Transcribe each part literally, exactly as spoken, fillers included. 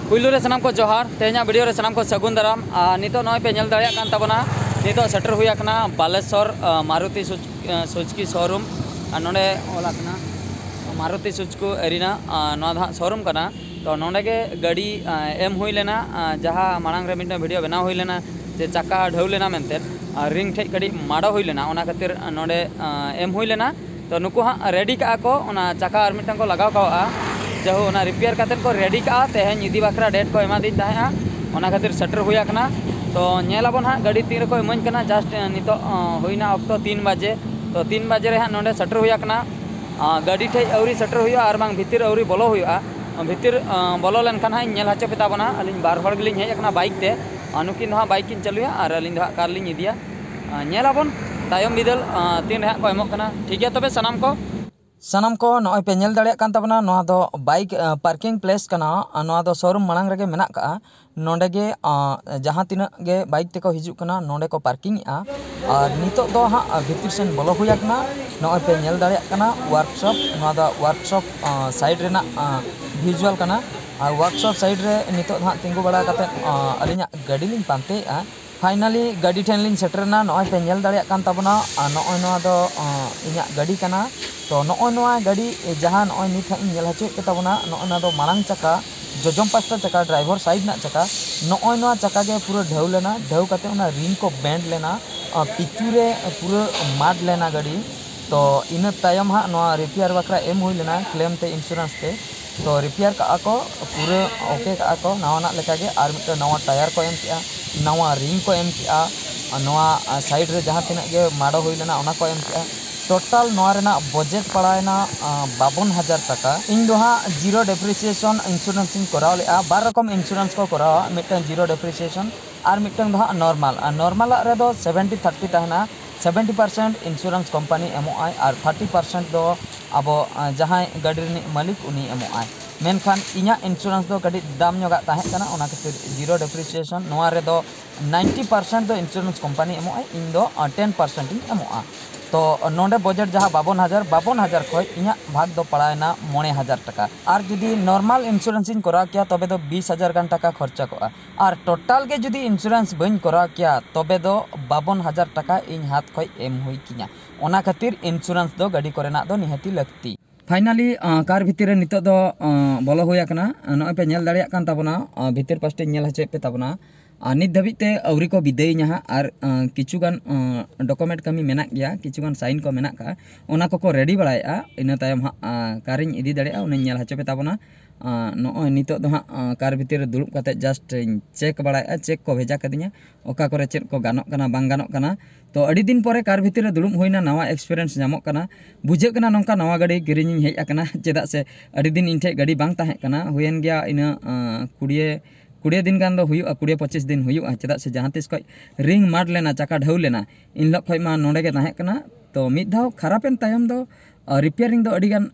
ᱯᱩᱭᱞᱩ ᱨᱮ ᱥᱟᱱᱟᱢ ᱠᱚ ᱡᱚᱦᱟᱨ᱾ ᱛᱮᱦᱮᱧᱟᱜ ᱵᱷᱤᱰᱤᱭᱳ ᱨᱮ ᱥᱟᱱᱟᱢ ᱠᱚ ᱥᱟᱹᱜᱩᱱ ᱫᱟᱨᱟᱢ᱾ ᱟᱨ ᱱᱤᱛᱚᱜ ᱱᱚᱜᱼᱚᱭ ᱯᱮ ᱧᱮᱞ ᱫᱟᱲᱮᱭᱟᱜ ᱠᱟᱱ ᱛᱟᱵᱚᱱᱟ, ᱱᱤᱛᱚᱜ ᱥᱮᱴᱮᱨ ᱦᱩᱭ ᱟᱠᱟᱱᱟ ᱵᱟᱞᱮᱥᱚᱨ, ᱟ, ᱢᱟᱨᱩᱛᱤ ᱥᱩᱡ-, ᱟ, ᱥᱩᱡᱩᱠᱤ ᱥᱳᱨᱩᱢ᱾ ᱟᱨ ᱱᱚᱰᱮ ᱚᱞ ᱟᱠᱟᱱᱟ ᱢᱟᱨᱩᱛᱤ ᱥᱩᱡᱩᱠᱤ ᱮᱨᱤᱱᱟ, ᱟ, ᱱᱚᱣᱟ ᱫᱚ ᱦᱟᱸᱜ ᱥᱳᱨᱩᱢ ᱠᱟᱱᱟ᱾ ᱛᱚ ᱱᱚᱰᱮ ᱜᱮ ᱜᱟᱹᱰᱤ, ᱟ, ᱮᱢ ᱦᱩᱭ ᱞᱮᱱᱟ, ᱟ, ᱡᱟᱦᱟᱸ ᱢᱟᱲᱟᱝ ᱨᱮ ᱢᱤᱫᱴᱟᱝ ᱵᱷᱤᱰᱤᱭᱳ ᱵᱮᱱᱟᱣ ᱦᱩᱭ ᱞᱮᱱᱟ ᱡᱮ ᱪᱟᱠᱟ ᱰᱷᱟᱹᱣ ᱞᱮᱱᱟ ᱢᱮᱱᱛᱮ, ᱟᱨ ᱨᱤᱝ ᱴᱷᱮᱡ ᱠᱟᱹᱴᱤᱡ ᱢᱟᱲᱚ ᱦᱩᱭ ᱞᱮᱱᱟ, ᱚᱱᱟ ᱠᱷᱟᱹᱛᱤᱨ ᱱᱚᱰᱮ, ᱟ, ᱮᱢ ᱦᱩᱭ ᱞᱮᱱᱟ᱾ ᱛᱚ ᱱᱩᱠᱩ ᱦᱟᱸᱜ ᱨᱮᱰᱤ ᱠᱟᱜᱼᱟ ᱠᱚ, ᱚᱱᱟ ᱪᱟᱠᱟ ᱟᱨ ᱢᱤᱫᱴᱟᱝ ᱠᱚ ᱞᱟᱜᱟᱣ ᱠᱟᱜᱼᱟ᱾ ᱡᱟᱦᱳ, ᱚᱱᱟ ᱨᱤᱯᱮᱭᱟᱨ ᱠᱟᱛᱮᱫ ᱠᱚ ᱨᱮᱰᱤ ᱠᱟᱜᱼᱟ, ᱛᱮᱦᱮᱧ ᱤᱫᱤ ᱵᱟᱠᱷᱨᱟ ᱰᱮᱴ ᱠᱚ ᱮᱢᱟᱫᱤᱧ ᱛᱟᱦᱮᱸᱜᱼᱟ, ᱚᱱᱟ ᱠᱷᱟᱹᱛᱤᱨ ᱥᱮᱴᱮᱨ ᱦᱩᱭ ᱟᱠᱟᱱᱟ᱾ ᱛᱚ ᱧᱮᱞ ᱟᱵᱚᱱ ᱦᱟᱸᱜ ᱜᱟᱹᱰᱤ ᱛᱤᱱ ᱨᱮᱠᱚ ᱤᱢᱟᱹᱧ ᱠᱟᱱᱟ᱾ ᱡᱟᱥᱴ ᱱᱤᱛᱚᱜ, ᱚ, ᱦᱩᱭᱱᱟ ᱚᱠᱛᱚ ᱛᱤᱱ ᱵᱟᱡᱮ᱾ ᱛᱚ ᱛᱤᱱ ᱵᱟᱡᱮ ᱨᱮ ᱦᱟᱸᱜ ᱱᱚᱰᱮ ᱥᱮᱴᱮᱨ ᱦᱩᱭ ᱟᱠᱟᱱᱟ᱾ ᱟ, ᱜᱟᱹᱰᱤ ᱴᱷᱮᱡ ᱟᱹᱣᱨᱤ ᱥᱮᱴᱮᱨ ᱦᱩᱭᱩᱜᱼᱟ ᱟᱨ ᱵᱟᱝ ᱵᱷᱤᱛᱤᱨ ᱟᱹᱣᱨᱤ ᱵᱚᱞᱚ ᱦᱩᱭᱩᱜᱼᱟ᱾ ᱵᱷᱤᱛᱤᱨ, ᱟ, ᱵᱚᱞᱚ ᱞᱮᱱᱠᱷᱟᱱ ᱦᱟᱸᱜ ᱤᱧ ᱧᱮᱞ ᱦᱚᱪᱚ ᱯᱮ ᱛᱟᱵᱚᱱᱟ᱾ ᱟᱹᱞᱤᱧ ᱵᱟᱨ ᱦᱚᱲ ᱜᱮᱞᱤᱧ ᱦᱮᱡ ᱟᱠᱟᱱᱟ ᱵᱟᱭᱤᱠ ᱛᱮ, ᱟᱨ ᱱᱩᱠᱤᱱ ᱫᱚ ᱦᱟᱸᱜ ᱵᱟᱭᱤᱠ ᱠᱤᱱ ᱪᱟᱹᱞᱩᱭᱟ ᱟᱨ ᱟᱹᱞᱤᱧ ᱫᱚ ᱦᱟᱸᱜ ᱠᱟᱨ ᱞᱤᱧ ᱤᱫᱤᱭᱟ᱾ ᱟ, ᱧᱮᱞ ᱟᱵᱚᱱ ᱛᱟᱭᱚᱢ ᱵᱤᱫᱟᱹᱞ, ᱟ, ᱛᱤᱱ ᱨᱮ ᱦᱟᱸᱜ ᱠᱚ ᱮᱢᱚᱜ ᱠᱟᱱᱟ᱾ ᱴᱷᱤᱠ ᱜᱮᱭᱟ ᱛᱚᱵᱮ ᱥᱟᱱᱟᱢ ᱠᱚ᱾ ᱥᱟᱱᱟᱢ ᱠᱚ ᱱᱚᱜᱼᱚᱭ ᱯᱮ ᱧᱮᱞ ᱫᱟᱲᱮᱭᱟᱜ ᱠᱟᱱ ᱛᱟᱵᱚᱱᱟ, ᱱᱚᱣᱟ ᱫᱚ ᱵᱟᱭᱤᱠ, ᱟ, ᱯᱟᱨᱠᱤᱝ ᱯᱞᱮᱥ ᱠᱟᱱᱟ᱾ ᱟ, ᱱᱚᱣᱟ ᱫᱚ ᱥᱳᱨᱩᱢ ᱢᱟᱲᱟᱝ ᱨᱮᱜᱮ ᱢᱮᱱᱟᱜ ᱠᱟᱜᱼᱟ᱾ ᱱᱚᱰᱮ ᱜᱮ, ᱟ, ᱡᱟᱦᱟᱸ ᱛᱤᱱᱟᱹᱜ ᱜᱮ ᱵᱟᱭᱤᱠ ᱛᱮᱠᱚ ᱦᱤᱡᱩᱜ ᱠᱟᱱᱟ, ᱱᱚᱰᱮ ᱠᱚ ᱯᱟᱨᱠᱤᱝ ᱮᱜᱼᱟ᱾ ᱟᱨ ᱱᱤᱛᱚᱜ ᱫᱚ ᱦᱟᱸᱜ, ᱟ, ᱵᱷᱤᱛᱤᱨ ᱥᱮᱱ ᱵᱚᱞᱚ ᱦᱩᱭ ᱟᱠᱟᱱᱟ᱾ ᱱᱚᱜᱼᱚᱭ ᱯᱮ ᱧᱮᱞ ᱫᱟᱲᱮᱭᱟᱜ ᱠᱟᱱᱟ ᱣᱟᱨᱠᱥᱚᱯ, ᱱᱚᱣᱟ ᱫᱚ ᱣᱟᱨᱠᱥᱚᱯ, ᱟ, ᱥᱟᱭᱤᱰ ᱨᱮᱱᱟᱜ, ᱟ, ᱵᱷᱤᱡᱩᱣᱟᱞ ᱠᱟᱱᱟ᱾ ᱟᱨ ᱣᱟᱨᱠᱥᱚᱯ ᱥᱟᱭᱤᱰ ᱨᱮ ᱱᱤᱛᱚᱜ ᱫᱚ ᱦᱟᱸᱜ ᱛᱤᱸᱜᱩ ᱵᱟᱲᱟ ᱠᱟᱛᱮᱫ, ᱟ, ᱟᱹᱞᱤᱧᱟᱜ ᱜᱟᱹᱰᱤ ᱞᱤᱧ ᱯᱟᱱᱛᱮᱭᱮᱜᱼᱟ᱾ ᱯᱷᱟᱭᱱᱟᱞᱤ ᱜᱟᱹᱰᱤ ᱴᱷᱮᱱ ᱞᱤᱧ ᱥᱮᱴᱮᱨ ᱮᱱᱟ᱾ ᱱᱚᱜᱼᱚᱭ ᱯᱮ ᱧᱮᱞ ᱫᱟᱲᱮᱭᱟᱜ ᱠᱟᱱ ᱛᱟᱵᱚᱱᱟ, ᱟᱨ ᱱᱚᱜᱼᱚᱭ ᱱᱚᱣᱟ ᱫᱚ, ᱟᱸ, ᱤᱧᱟᱹᱜ ᱜᱟᱹᱰᱤ ᱠᱟᱱᱟ᱾ ᱛᱚ ᱱᱚᱜᱼᱚᱭ ᱱᱚᱣᱟ ᱜᱟᱹᱰᱤ ᱡᱟᱦᱟᱸ ᱱᱚᱜᱼᱚᱭ ᱱᱤᱛ ᱦᱟᱸᱜ ᱤᱧ ᱧᱮᱞ ᱦᱚᱪᱚᱭᱮᱫ ᱯᱮ ᱛᱟᱵᱚᱱᱟ, ᱱᱚᱜᱼᱚᱭ ᱱᱚᱣᱟ ᱫᱚ ᱢᱟᱲᱟᱝ ᱪᱟᱠᱟ, ᱡᱚᱡᱚᱢ ᱯᱟᱥᱴᱟ ᱪᱟᱠᱟ, ᱰᱨᱟᱭᱵᱷᱟᱨ ᱥᱟᱭᱤᱰ ᱨᱮᱱᱟᱜ ᱪᱟᱠᱟ᱾ ᱱᱚᱜᱼᱚᱭ ᱱᱚᱣᱟ ᱪᱟᱠᱟ ᱜᱮ ᱯᱩᱨᱟᱹ ᱰᱷᱟᱹᱣ ᱞᱮᱱᱟ, ᱰᱷᱟᱹᱣ ᱠᱟᱛᱮ ᱚᱱᱟ ᱨᱤᱝ ᱠᱚ ᱵᱮᱱᱰ ᱞᱮᱱᱟ, ᱟᱸ, ᱯᱤᱪᱩ ᱨᱮ ᱯᱩᱨᱟᱹ ᱢᱟᱰ ᱞᱮᱱᱟ ᱜᱟᱹᱰᱤ᱾ ᱛᱚ ᱤᱱᱟᱹ ᱛᱟᱭᱚᱢ ᱦᱟᱸᱜ ᱱᱚᱣᱟ ᱨᱤᱯᱮᱭᱟᱨ ᱵᱟᱠᱷᱨᱟ ᱮᱢ ᱦᱩᱭ ᱞᱮᱱᱟ ᱠᱞᱮᱢ ᱛᱮ, ᱤᱱᱥᱩᱨᱮᱱᱥ ᱛᱮ᱾ ᱛᱚ ᱨᱤᱯᱮᱭᱟᱨ ᱠᱟᱜᱼᱟ ᱠᱚ, ᱯᱩᱨᱟᱹ ᱳᱠᱮ ᱠᱟᱜᱼᱟ ᱠᱚ, ᱱᱟᱣᱟᱱᱟᱜ ᱞᱮᱠᱟᱜᱮ᱾ ᱟᱨ ᱢᱤᱫᱴᱟᱝ ᱱᱟᱣᱟ ᱴᱟᱭᱟᱨ ᱠᱚ ᱮᱢ ᱠᱮᱜᱼᱟ, ᱱᱟᱣᱟ ᱨᱤᱝ ᱠᱚ ᱮᱢ ᱠᱮᱜᱼᱟ, ᱟᱨ ᱱᱚᱣᱟ, ᱟᱨ ᱥᱟᱭᱤᱰ ᱨᱮ ᱡᱟᱦᱟᱸ ᱛᱤᱱᱟᱹᱜ ᱜᱮ ᱢᱟᱰᱚ ᱦᱩᱭ ᱞᱮᱱᱟ, ᱚᱱᱟ ᱠᱚ ᱮᱢ ᱠᱮᱜᱼᱟ᱾ ᱴᱳᱴᱟᱞ ᱱᱚᱣᱟ ᱨᱮᱱᱟᱜ ᱵᱟᱡᱮᱴ ᱯᱟᱲᱟᱣᱮᱱᱟ, ᱟᱸ, ᱵᱟᱵᱚᱱ ᱦᱟᱡᱟᱨ ᱴᱟᱠᱟ᱾ ᱤᱧ ᱫᱚ ᱦᱟᱸᱜ ᱡᱤᱨᱳ ᱰᱮᱯᱨᱤᱥᱤᱭᱮᱥᱚᱱ ᱤᱱᱥᱩᱨᱮᱱᱥ ᱤᱧ ᱠᱚᱨᱟᱣ ᱞᱮᱜᱼᱟ᱾ ᱵᱟᱨ ᱨᱚᱠᱚᱢ ᱤᱱᱥᱩᱨᱮᱱᱥ ᱠᱚ ᱠᱚᱨᱟᱣᱟ, ᱢᱤᱫᱴᱟᱝ ᱡᱤᱨᱳ ᱰᱮᱯᱨᱤᱥᱤᱭᱮᱥᱚᱱ ᱟᱨ ᱢᱤᱫᱴᱟᱝ ᱫᱚ ᱦᱟᱸᱜ ᱱᱚᱨᱢᱟᱞ᱾ ᱟᱨ ᱱᱚᱨᱢᱟᱞᱟᱜ ᱨᱮᱫᱚ ᱥᱮᱵᱷᱮᱱᱴᱤ ᱛᱷᱟᱨᱴᱤ ᱛᱟᱦᱮᱱᱟ, ᱥᱮᱵᱷᱮᱱᱴᱤ ᱯᱟᱨᱥᱮᱱᱴ ᱤᱱᱥᱩᱨᱮᱱᱥ ᱠᱳᱢᱯᱟᱱᱤ ᱮᱢᱚᱜ ᱟᱭ ᱟᱨ ᱛᱷᱟᱨᱴᱤ ᱯᱟᱨᱥᱮᱱᱴ ᱫᱚ ᱟᱵᱚ, ᱟᱸ, ᱡᱟᱦᱟᱸᱭ ᱜᱟᱹᱰᱤ ᱨᱤᱱᱤᱡ ᱢᱟᱹᱞᱤᱠ, ᱩᱱᱤ ᱮᱢᱚᱜ ᱟᱭ᱾ ᱢᱮᱱᱠᱷᱟᱱ ᱤᱧᱟᱹᱜ ᱤᱱᱥᱩᱨᱮᱱᱥ ᱫᱚ ᱠᱟᱹᱴᱤᱡ ᱫᱟᱢ ᱧᱚᱜᱟᱜ ᱛᱟᱦᱮᱸ ᱠᱟᱱᱟ, ᱚᱱᱟ ᱠᱷᱟᱹᱛᱤᱨ ᱡᱤᱨᱳ ᱰᱮᱯᱨᱤᱥᱤᱭᱮᱥᱚᱱ᱾ ᱱᱚᱣᱟ ᱨᱮᱫᱚ ᱱᱟᱭᱤᱱᱴᱤ ᱯᱟᱨᱥᱮᱱᱴ ᱫᱚ ᱤᱱᱥᱩᱨᱮᱱᱥ ᱠᱳᱢᱯᱟᱱᱤ ᱮᱢᱚᱜ ᱟᱭ, ᱤᱧ ᱫᱚ, ᱟᱸ, ᱴᱮᱱ ᱯᱟᱨᱥᱮᱱᱴ ᱤᱧ ᱮᱢᱚᱜᱼᱟ᱾ ᱛᱚ ᱱᱚᱰᱮ ᱵᱟᱡᱮᱴ ᱡᱟᱦᱟᱸ ᱵᱟᱵᱚᱱ ᱦᱟᱡᱟᱨ, ᱵᱟᱵᱚᱱ ᱦᱟᱡᱟᱨ ᱠᱷᱚᱱ ᱤᱧᱟᱹᱜ ᱵᱷᱟᱜᱽ ᱫᱚ ᱯᱟᱲᱟᱣᱮᱱᱟ ᱢᱚᱬᱮ ᱦᱟᱡᱟᱨ ᱴᱟᱠᱟ᱾ ᱟᱨ ᱡᱩᱫᱤ ᱱᱚᱨᱢᱟᱞ ᱤᱱᱥᱩᱨᱮᱱᱥ ᱤᱧ ᱠᱚᱨᱟᱣ ᱠᱮᱭᱟ, ᱛᱚᱵᱮ ᱫᱚ ᱵᱤᱥ ᱦᱟᱡᱟᱨ ᱜᱟᱱ ᱴᱟᱠᱟ ᱠᱷᱚᱨᱪᱟ ᱠᱚᱜᱼᱟ᱾ ᱟᱨ ᱴᱳᱴᱟᱞ ᱜᱮ ᱡᱩᱫᱤ ᱤᱱᱥᱩᱨᱮᱱᱥ ᱵᱟᱹᱧ ᱠᱚᱨᱟᱣ ᱠᱮᱭᱟ, ᱛᱚᱵᱮ ᱫᱚ ᱵᱟᱵᱚᱱ ᱦᱟᱡᱟᱨ ᱴᱟᱠᱟ ᱤᱧ ᱦᱟᱛ ᱠᱷᱚᱱ ᱮᱢ ᱦᱩᱭ ᱠᱤᱧᱟ᱾ ᱚᱱᱟ ᱠᱷᱟᱹᱛᱤᱨ ᱤᱱᱥᱩᱨᱮᱱᱥ ᱫᱚ ᱜᱟᱹᱰᱤ ᱠᱚᱨᱮᱱᱟᱜ ᱫᱚ ᱱᱤᱦᱟᱹᱛᱤ ᱞᱟᱹᱠᱛᱤ᱾ ᱯᱷᱟᱭᱱᱟᱞᱤ ᱠᱟᱨ ᱵᱷᱤᱛᱤᱨ ᱨᱮ ᱱᱤᱛᱚᱜ ᱫᱚ ᱵᱚᱞᱚ ᱦᱩᱭ ᱟᱠᱟᱱᱟ᱾ ᱱᱚᱜᱼᱚᱭ ᱯᱮ ᱧᱮᱞ ᱫᱟᱲᱮᱭᱟᱜ ᱠᱟᱱ ᱛᱟᱵᱚᱱᱟ, ᱵᱷᱤᱛᱤᱨ ᱯᱟᱥᱴᱟᱧ ᱧᱮᱞ ᱦᱚᱪᱚᱭᱮᱫ ᱯᱮ ᱛᱟᱵᱚᱱᱟ᱾ ᱟᱨ ᱱᱤᱛ ᱫᱷᱟᱹᱵᱤᱡ ᱛᱮ ᱟᱹᱣᱨᱤ ᱠᱚ ᱵᱤᱫᱟᱹᱭᱤᱧᱟ ᱦᱟᱸᱜ᱾ ᱟᱨ ᱠᱤᱪᱷᱩ ᱜᱟᱱ ᱰᱚᱠᱩᱢᱮᱱᱴ ᱠᱟᱹᱢᱤ ᱢᱮᱱᱟᱜ ᱜᱮᱭᱟ, ᱠᱤᱪᱷᱩ ᱜᱟᱱ ᱥᱟᱭᱤᱱ ᱠᱚ ᱢᱮᱱᱟᱜ ᱠᱟᱜᱼᱟ, ᱚᱱᱟ ᱠᱚᱠᱚ ᱨᱮᱰᱤ ᱵᱟᱲᱟᱭᱮᱫᱼᱟ᱾ ᱤᱱᱟᱹ ᱛᱟᱭᱚᱢ ᱦᱟᱸᱜ ᱠᱟᱨᱤᱧ ᱤᱫᱤ ᱫᱟᱲᱮᱭᱟᱜᱼᱟ, ᱚᱱᱟᱧ ᱧᱮᱞ ᱦᱚᱪᱚ ᱯᱮ ᱛᱟᱵᱚᱱᱟ᱾ ᱱᱚᱜᱼᱚᱭ ᱱᱤᱛᱚᱜ ᱫᱚ ᱦᱟᱸᱜ ᱠᱟᱨ ᱵᱷᱤᱛᱤᱨ ᱨᱮ ᱫᱩᱲᱩᱵ ᱠᱟᱛᱮ ᱡᱟᱥᱴ ᱤᱧ ᱪᱮᱠ ᱵᱟᱲᱟᱭᱮᱫᱼᱟ, ᱪᱮᱠ ᱠᱚ ᱵᱷᱮᱡᱟ ᱠᱟᱫᱤᱧᱟ, ᱚᱠᱟ ᱠᱚᱨᱮ ᱪᱮᱫ ᱠᱚ ᱜᱟᱱᱚᱜ ᱠᱟᱱᱟ, ᱵᱟᱝ ᱜᱟᱱᱚᱜ ᱠᱟᱱᱟ᱾ ᱛᱚ ᱟᱹᱰᱤ ᱫᱤᱱ ᱯᱚᱨᱮ ᱠᱟᱨ ᱵᱷᱤᱛᱤᱨ ᱨᱮ ᱫᱩᱲᱩᱵ ᱦᱩᱭᱱᱟ, ᱱᱟᱣᱟ ᱮᱠᱥᱯᱤᱨᱤᱭᱮᱱᱥ ᱧᱟᱢᱚᱜ ᱠᱟᱱᱟ᱾ ᱵᱩᱡᱷᱟᱹᱜ ᱠᱟᱱᱟ ᱱᱚᱝᱠᱟ ᱱᱟᱣᱟ ᱜᱟᱹᱰᱤ ᱠᱤᱨᱤᱧᱤᱧ ᱦᱮᱡ ᱟᱠᱟᱱᱟ, ᱪᱮᱫᱟᱜ ᱥᱮ ᱟᱹᱰᱤ ᱫᱤᱱ ᱤᱧ ᱴᱷᱮᱡ ᱜᱟᱹᱰᱤ ᱵᱟᱝ ᱛᱟᱦᱮᱸ ᱠᱟᱱᱟ᱾ ᱦᱩᱭᱮᱱ ᱜᱮᱭᱟ ᱤᱱᱟᱹ ᱠᱩᱲᱤᱭᱟᱹ ᱠᱩᱲᱤᱭᱟᱹ ᱫᱤᱱ ᱜᱟᱱ ᱫᱚ ᱦᱩᱭᱩᱜᱼᱟ, ᱠᱩᱲᱤᱭᱟᱹ ᱯᱚᱸᱪᱤᱥ ᱫᱤᱱ ᱦᱩᱭᱩᱜᱼᱟ, ᱪᱮᱫᱟᱜ ᱥᱮ ᱡᱟᱦᱟᱸ ᱛᱤᱥ ᱠᱷᱚᱡ ᱨᱤᱝ ᱢᱟᱰ ᱞᱮᱱᱟ, ᱪᱟᱠᱟ ᱰᱷᱟᱹᱣ ᱞᱮᱱᱟ, ᱤᱱ ᱦᱤᱞᱳᱜ ᱠᱷᱚᱡ ᱢᱟ ᱱᱚᱰᱮ ᱜᱮ ᱛᱟᱦᱮᱸ ᱠᱟᱱᱟ᱾ ᱛᱚ ᱢᱤᱫ ᱫᱷᱟᱣ ᱠᱷᱟᱨᱟᱯᱮᱱ ᱛᱟᱭᱚᱢ ᱫᱚ ᱨᱤᱯᱮᱭᱟᱨᱤᱝ ᱫᱚ ᱟᱹᱰᱤ ᱜᱟᱱ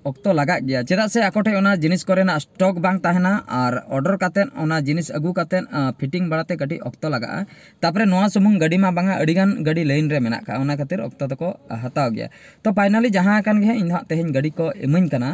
ᱚᱠᱛᱚ ᱞᱟᱜᱟᱜ ᱜᱮᱭᱟ, ᱪᱮᱫᱟᱜ ᱥᱮ ᱟᱠᱚ ᱴᱷᱮᱡ ᱚᱱᱟ ᱡᱤᱱᱤᱥ ᱠᱚᱨᱮᱱᱟᱜ ᱥᱴᱚᱠ ᱵᱟᱝ ᱛᱟᱦᱮᱱᱟ᱾ ᱟᱨ ᱚᱰᱟᱨ ᱠᱟᱛᱮᱫ ᱚᱱᱟ ᱡᱤᱱᱤᱥ ᱟᱹᱜᱩ ᱠᱟᱛᱮᱫ ᱯᱷᱤᱴᱤᱝ ᱵᱟᱲᱟᱛᱮ ᱠᱟᱹᱴᱤᱡ ᱚᱠᱛᱚ ᱞᱟᱜᱟᱜᱼᱟ᱾ ᱛᱟᱯᱚᱨᱮ ᱱᱚᱣᱟ ᱥᱩᱢᱩᱝ ᱜᱟᱹᱰᱤ ᱢᱟ ᱵᱟᱝᱟ, ᱟᱹᱰᱤ ᱜᱟᱱ ᱜᱟᱹᱰᱤ ᱞᱟᱭᱤᱱ ᱨᱮ ᱢᱮᱱᱟᱜ ᱠᱟᱜᱼᱟ, ᱚᱱᱟ ᱠᱷᱟᱹᱛᱤᱨ ᱚᱠᱛᱚ ᱫᱚᱠᱚ ᱦᱟᱛᱟᱣ ᱜᱮᱭᱟ᱾ ᱛᱚ ᱯᱷᱟᱭᱱᱟᱞᱤ ᱡᱟᱦᱟᱸ ᱟᱠᱟᱱ ᱜᱮ ᱦᱟᱸᱜ, ᱤᱧ ᱫᱚ ᱦᱟᱸᱜ ᱛᱮᱦᱮᱧ ᱜᱟᱹᱰᱤ ᱠᱚ ᱤᱢᱟᱹᱧ ᱠᱟᱱᱟ᱾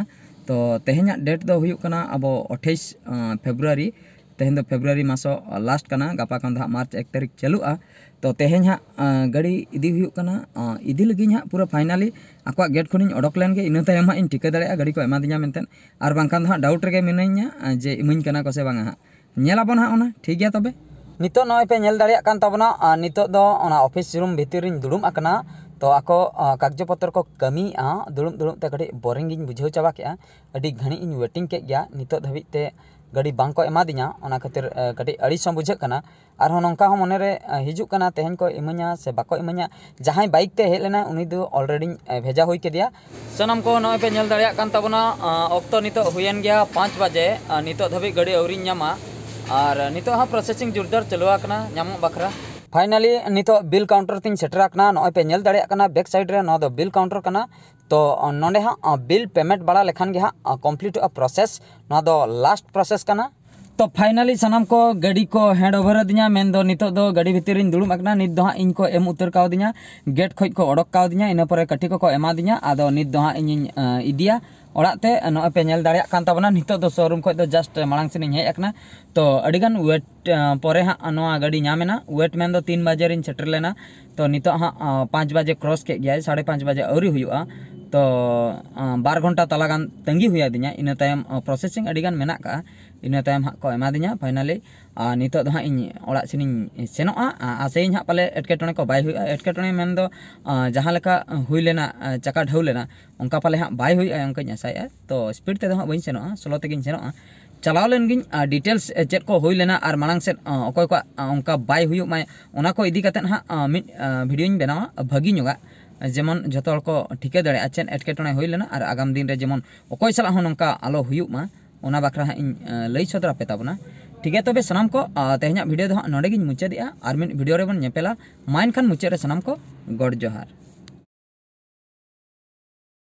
ᱛᱚ ᱛᱮᱦᱮᱧᱟᱜ ᱰᱮᱴ ᱫᱚ ᱦᱩᱭᱩᱜ ᱠᱟᱱᱟ ᱟᱵᱚ ᱟᱴᱷᱟᱥ ᱯᱷᱮᱵᱽᱨᱩᱣᱟᱨᱤ᱾ ᱛᱮᱦᱮᱧ ᱫᱚ ᱯᱷᱮᱵᱽᱨᱩᱣᱟᱨᱤ ᱢᱟᱥᱚ ᱞᱟᱥᱴ ᱠᱟᱱᱟ, ᱜᱟᱯᱟ ᱠᱷᱚᱱ ᱫᱚ ᱦᱟᱸᱜ ᱢᱟᱨᱪ ᱮᱠ ᱛᱟᱹᱨᱤᱠᱷ ᱪᱟᱹᱞᱩᱜᱼᱟ᱾ ᱛᱚ ᱛᱮᱦᱮᱧ ᱦᱟᱸᱜ ᱜᱟᱹᱰᱤ ᱤᱫᱤ ᱦᱩᱭᱩᱜ ᱠᱟᱱᱟ᱾ ᱤᱫᱤ ᱞᱟᱹᱜᱤᱫ ᱦᱟᱸᱜ ᱯᱩᱨᱟᱹ ᱯᱷᱟᱭᱱᱟᱞᱤ ᱟᱠᱚᱣᱟᱜ ᱜᱮᱴ ᱠᱷᱚᱱᱤᱧ ᱚᱰᱚᱠ ᱞᱮᱱ ᱜᱮ, ᱤᱱᱟᱹ ᱛᱟᱭᱚᱢ ᱦᱟᱸᱜ ᱤᱧ ᱴᱷᱤᱠᱟᱹ ᱫᱟᱲᱮᱭᱟᱜᱼᱟ ᱜᱟᱹᱰᱤ ᱠᱚ ᱮᱢᱟᱫᱤᱧᱟ ᱢᱮᱱᱛᱮ᱾ ᱟᱨ ᱵᱟᱝᱠᱷᱟᱱ ᱫᱚ ᱦᱟᱸᱜ ᱰᱟᱣᱩᱴ ᱨᱮᱜᱮ ᱢᱤᱱᱟᱹᱧᱟ ᱡᱮ ᱤᱢᱟᱹᱧ ᱠᱟᱱᱟ ᱠᱚ ᱥᱮ ᱵᱟᱝᱟ ᱦᱟᱸᱜ᱾ ᱧᱮᱞ ᱟᱵᱚᱱ ᱦᱟᱸᱜ ᱚᱱᱟ, ᱴᱷᱤᱠ ᱜᱮᱭᱟ ᱛᱚᱵᱮ᱾ ᱱᱤᱛᱚᱜ ᱱᱚᱜᱼᱚᱭ ᱯᱮ ᱧᱮᱞ ᱫᱟᱲᱮᱭᱟᱜ ᱠᱟᱱ ᱛᱟᱵᱚᱱᱟ, ᱱᱤᱛᱚᱜ ᱫᱚ ᱚᱱᱟ ᱚᱯᱷᱤᱥ ᱨᱩᱢ ᱵᱷᱤᱛᱤᱨ ᱨᱤᱧ ᱫᱩᱲᱩᱵ ᱟᱠᱟᱱᱟ᱾ ᱛᱚ ᱟᱠᱚ ᱠᱟᱜᱽᱡᱚ ᱯᱚᱛᱨᱚ ᱠᱚ ᱠᱟᱹᱢᱤᱭᱮᱫᱼᱟ, ᱫᱩᱲᱩᱵ ᱫᱩᱲᱩᱵ ᱛᱮ ᱠᱟᱹᱴᱤᱡ ᱵᱳᱨᱤᱝ ᱜᱤᱧ ᱵᱩᱡᱷᱟᱹᱣ ᱪᱟᱵᱟ ᱠᱮᱫᱼᱟ᱾ ᱟᱹᱰᱤ ᱜᱷᱟᱹᱲᱤᱡ ᱤᱧ ᱣᱮᱴᱤᱝ ᱠᱮᱫ ᱜᱮᱭᱟ, ᱱᱤᱛᱚᱜ ᱫᱷᱟᱹᱵᱤᱡ ᱛᱮ ᱜᱟᱹᱰᱤ ᱵᱟᱝ ᱠᱚ ᱮᱢᱟᱫᱤᱧᱟ, ᱚᱱᱟ ᱠᱷᱟᱹᱛᱤᱨ ᱠᱟᱹᱴᱤᱡ ᱟᱹᱲᱤᱥ ᱦᱚᱸ ᱵᱩᱡᱷᱟᱹᱜ ᱠᱟᱱᱟ᱾ ᱟᱨᱦᱚᱸ ᱱᱚᱝᱠᱟ ᱦᱚᱸ ᱢᱚᱱᱮᱨᱮ ᱦᱤᱡᱩᱜ ᱠᱟᱱᱟ, ᱛᱮᱦᱮᱧ ᱠᱚ ᱤᱢᱟᱹᱧᱟ ᱥᱮ ᱵᱟᱠᱚ ᱤᱢᱟᱹᱧᱟ᱾ ᱡᱟᱦᱟᱸᱭ ᱵᱟᱭᱤᱠ ᱛᱮ ᱦᱮᱡ ᱞᱮᱱᱟᱭ, ᱩᱱᱤ ᱫᱚ ᱚᱞᱨᱮᱰᱤᱧ ᱵᱷᱮᱡᱟ ᱦᱩᱭ ᱠᱮᱫᱮᱭᱟ᱾ ᱥᱟᱱᱟᱢ ᱠᱚ ᱱᱚᱜᱼᱚᱭ ᱯᱮ ᱧᱮᱞ ᱫᱟᱲᱮᱭᱟᱜ ᱠᱟᱱ ᱛᱟᱵᱚᱱᱟ, ᱚᱠᱛᱚ ᱱᱤᱛᱚᱜ ᱦᱩᱭᱮᱱ ᱜᱮᱭᱟ ᱯᱟᱸᱪ ᱵᱟᱡᱮ᱾ ᱱᱤᱛᱚᱜ ᱫᱷᱟᱹᱵᱤᱡ ᱜᱟᱹᱰᱤ ᱟᱹᱣᱨᱤᱧ ᱧᱟᱢᱟ᱾ ᱟᱨ ᱱᱤᱛᱚᱜ ᱦᱚᱸ ᱯᱨᱚᱥᱮᱥᱤᱝ ᱡᱳᱨᱫᱟᱨ ᱪᱟᱹᱞᱩ ᱟᱠᱟᱱᱟ ᱧᱟᱢᱚᱜ ᱵᱟᱠᱷᱨᱟ᱾ ᱯᱷᱟᱭᱱᱟᱞᱤ ᱱᱤᱛᱚᱜ ᱵᱤᱞ ᱠᱟᱣᱩᱱᱴᱟᱨ ᱛᱤᱧ ᱥᱮᱴᱮᱨ ᱟᱠᱟᱱᱟ᱾ ᱱᱚᱜᱼᱚᱭ ᱯᱮ ᱧᱮᱞ ᱫᱟᱲᱮᱭᱟᱜ ᱠᱟᱱᱟ ᱵᱮᱠ ᱥᱟᱭᱤᱰ ᱨᱮ, ᱱᱚᱣᱟ ᱫᱚ ᱵᱤᱞ ᱠᱟᱣᱩᱱᱴᱟᱨ ᱠᱟᱱᱟ᱾ ᱛᱚ ᱱᱚᱰᱮ ᱦᱟᱸᱜ ᱵᱤᱞ ᱯᱮᱢᱮᱱᱴ ᱵᱟᱲᱟ ᱞᱮᱠᱷᱟᱱ ᱜᱮ ᱦᱟᱸᱜ ᱠᱚᱢᱯᱞᱤᱴᱚᱜᱼᱟ ᱯᱨᱚᱥᱮᱥ᱾ ᱱᱚᱣᱟ ᱫᱚ ᱞᱟᱥᱴ ᱯᱨᱚᱥᱮᱥ ᱠᱟᱱᱟ᱾ ᱛᱚ finally ᱥᱟᱱᱟᱢ ᱠᱚ ᱜᱟᱹᱰᱤ ᱠᱚ hand over ᱟᱹᱫᱤᱧᱟ, ᱢᱮᱱᱫᱚ ᱱᱤᱛᱚᱜ ᱫᱚ ᱜᱟᱹᱰᱤ ᱵᱷᱤᱛᱤᱨ ᱨᱤᱧ ᱫᱩᱲᱩᱵ ᱟᱠᱟᱱᱟ᱾ ᱱᱤᱛ ᱫᱚ ᱦᱟᱸᱜ ᱤᱧ ᱠᱚ ᱮᱢ ᱩᱛᱟᱹᱨ ᱠᱟᱣᱫᱤᱧᱟ, ᱜᱮᱴ ᱠᱷᱚᱡ ᱠᱚ ᱚᱰᱚᱠ ᱠᱟᱣᱫᱤᱧᱟ, ᱤᱱᱟᱹ ᱯᱚᱨᱮ ᱠᱟᱹᱴᱷᱤ ᱠᱚᱠᱚ ᱮᱢᱟᱫᱤᱧᱟ᱾ ᱟᱫᱚ ᱱᱤᱛ ᱫᱚ ᱦᱟᱸᱜ ᱤᱧᱤᱧ ᱤᱫᱤᱭᱟ ᱚᱲᱟᱜ ᱛᱮ᱾ ᱱᱚᱜᱼᱚᱭ ᱯᱮ ᱧᱮᱞ ᱫᱟᱲᱮᱭᱟᱜ ᱠᱟᱱ ᱛᱟᱵᱚᱱᱟ, ᱱᱤᱛᱚᱜ ᱫᱚ ᱥᱳᱨᱩᱢ ᱠᱷᱚᱡ ᱫᱚ ᱡᱟᱥᱴ ᱢᱟᱲᱟᱝ ᱥᱮᱱ ᱤᱧ ᱦᱮᱡ ᱟᱠᱟᱱᱟ᱾ ᱛᱚ ᱟᱹᱰᱤᱜᱟᱱ ᱣᱮᱴ ᱯᱚᱨᱮ ᱦᱟᱸᱜ ᱱᱚᱣᱟ ᱜᱟᱹᱰᱤ ᱧᱟᱢ ᱮᱱᱟ᱾ ᱣᱮᱴ ᱢᱮᱱᱫᱚ ᱛᱤᱱ ᱵᱟᱡᱮ ᱨᱤᱧ ᱥᱮᱴᱮᱨ ᱞᱮᱱᱟ᱾ ᱛᱚ ᱱᱤᱛᱚᱜ ᱦᱟᱸᱜ ᱯᱟᱸᱪ ᱵᱟᱡᱮ ᱠᱨᱚᱥ ᱠᱮᱫ ᱜᱮᱭᱟᱭ, ᱥᱟᱲᱮ ᱯᱟᱸᱪ ᱵᱟᱡᱮ ᱟᱹᱣᱨᱤ ᱦᱩᱭᱩᱜᱼᱟ᱾ ᱛᱚ ᱵᱟᱨ ᱜᱷᱚᱱᱴᱟ ᱛᱟᱞᱟ ᱜᱟᱱ ᱛᱟᱺᱜᱤ ᱦᱩᱭ ᱟᱹᱫᱤᱧᱟ᱾ ᱤᱱᱟᱹ ᱛᱟᱭᱚᱢ ᱯᱨᱚᱥᱮᱥᱤᱝ ᱟᱹᱰᱤᱜᱟᱱ ᱢᱮᱱᱟᱜ ᱠᱟᱜᱼᱟ, ᱤᱱᱟᱹ ᱛᱟᱭᱚᱢ ᱦᱟᱸᱜ ᱠᱚ ᱮᱢᱟᱫᱤᱧᱟ finally᱾ ᱟᱨ ᱱᱤᱛᱚᱜ ᱫᱚ ᱦᱟᱸᱜ ᱤᱧ ᱚᱲᱟᱜ ᱥᱮᱱᱤᱧ ᱥᱮᱱᱚᱜᱼᱟ᱾ ᱟᱥᱟᱭᱟᱹᱧ ᱦᱟᱸᱜ ᱯᱟᱞᱮ ᱮᱴᱠᱮᱴᱚᱬᱮ ᱠᱚ ᱵᱟᱭ ᱦᱩᱭᱩᱜᱼᱟ᱾ ᱮᱴᱠᱮᱴᱚᱬᱮ ᱢᱮᱱᱫᱚ ᱡᱟᱦᱟᱸ ᱞᱮᱠᱟ ᱦᱩᱭ ᱞᱮᱱᱟ, ᱪᱟᱠᱟ ᱰᱷᱟᱹᱣ ᱞᱮᱱᱟ, ᱚᱱᱠᱟ ᱯᱟᱞᱮ ᱦᱟᱸᱜ ᱵᱟᱭ ᱦᱩᱭᱩᱜᱼᱟ, ᱚᱱᱠᱟᱧ ᱟᱥᱟᱭᱮᱫᱼᱟ᱾ ᱛᱚ ᱥᱯᱤᱰ ᱛᱮᱫᱚ ᱦᱟᱸᱜ ᱵᱟᱹᱧ ᱥᱮᱱᱚᱜᱼᱟ, ᱥᱞᱳ ᱛᱮᱜᱮᱧ ᱥᱮᱱᱚᱜᱼᱟ᱾ ᱪᱟᱞᱟᱣ ᱞᱮᱱ ᱜᱤᱧ, ᱰᱤᱴᱮᱞᱥ ᱪᱮᱫ ᱠᱚ ᱦᱩᱭ ᱞᱮᱱᱟ ᱟᱨ ᱢᱟᱲᱟᱝ ᱥᱮᱫ ᱚᱠᱚᱭ ᱠᱚᱣᱟᱜ ᱚᱱᱠᱟ ᱵᱟᱭ ᱦᱩᱭᱩᱜ ᱢᱟᱭ, ᱚᱱᱟ ᱠᱚ ᱤᱫᱤ ᱠᱟᱛᱮᱫ ᱦᱟᱸᱜ ᱢᱤᱫ ᱵᱷᱤᱰᱤᱭᱳᱧ ᱵᱮᱱᱟᱣᱟ ᱵᱷᱟᱹᱜᱤ ᱧᱚᱜᱟᱜ, ᱡᱮᱢᱚᱱ ᱡᱷᱚᱛᱚ ᱦᱚᱲ ᱠᱚ ᱴᱷᱤᱠᱟᱹ ᱫᱟᱲᱮᱭᱟᱜᱼᱟ ᱪᱮᱫ ᱮᱴᱠᱮᱴᱚᱬᱮ ᱦᱩᱭ ᱞᱮᱱᱟ ᱟᱨ ᱟᱜᱟᱢ ᱫᱤᱱ ᱨᱮ ᱡᱮᱢᱚᱱ ᱚᱠᱚᱭ ᱥᱟᱞᱟᱜ ᱦᱚᱸ ᱱᱚᱝᱠᱟ ᱟᱞᱚ ᱦᱩᱭᱩᱜ ᱢᱟ, ᱚᱱᱟ ᱵᱟᱠᱷᱨᱟ ᱦᱟᱸᱜ ᱤᱧ ᱞᱟᱹᱭ ᱥᱚᱫᱚᱨ ᱟᱯᱮ ᱛᱟᱵᱚᱱᱟ᱾ ᱴᱷᱤᱠ ᱜᱮᱭᱟ, ᱛᱚᱵᱮ ᱥᱟᱱᱟᱢ ᱠᱚ ᱛᱮᱦᱮᱧᱟᱜ ᱵᱷᱤᱰᱤᱭᱳ ᱫᱚ ᱦᱟᱸᱜ ᱱᱚᱰᱮ ᱜᱤᱧ ᱢᱩᱪᱟᱹᱫᱮᱜᱼᱟ᱾ ᱟᱨ ᱢᱤᱫ ᱵᱷᱤᱰᱤᱭᱳ ᱨᱮᱵᱚᱱ ᱧᱮᱯᱮᱞᱟ᱾ ᱢᱟ ᱮᱱᱠᱷᱟᱱ ᱢᱩᱪᱟᱹᱫ ᱨᱮ ᱥᱟᱱᱟᱢ ᱠᱚ ᱜᱚᱰ ᱡᱚᱦᱟᱨ᱾